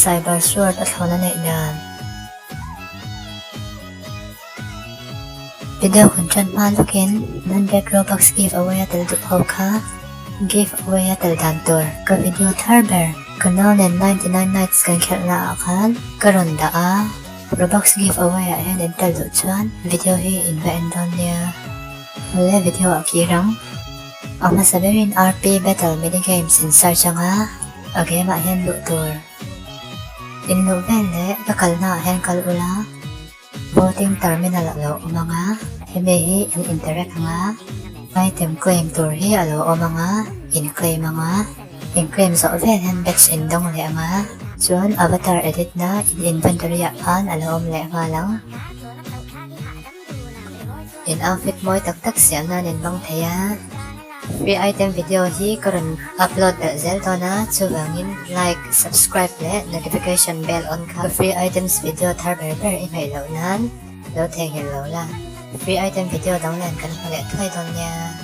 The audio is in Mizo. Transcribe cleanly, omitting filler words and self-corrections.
Cyber Sword a thlawn a neih dan. Video kan tan hma lawkin 100 Robux give away a tel duh ho kha give away a tel dan tur ka video thar ber ka nau nen 99 nights kan khelh na ah khan ka rawn dah a, Robux give away ah hian in tel duh chuan video hi in va en dawn nia. Awle video ah kir ang. A hmasa berin RP Battle Mini Games in search anga a game ah hian luh tur. In luh vel leh ka kalna ah hian kal ula voting terminal a lo awm anga hemi hi in interact anga item claim tur hi a lo awm anga in claim anga in claim zawh vel hian badge in dawng leh anga chuan avatar edit na in inventory ah khan a lo awm leh nghal ang. In outfit mawi tak tak siam nan in hmang thei a, free item video hi ka rawn upload belh zel dawn a, chuvangin like, subscribe leh notification bell on kha free items video thar ber ber i hmeih loh nan lo theihnghilh lo la, free item video dang nen kan hmu leh thuai dawn nia.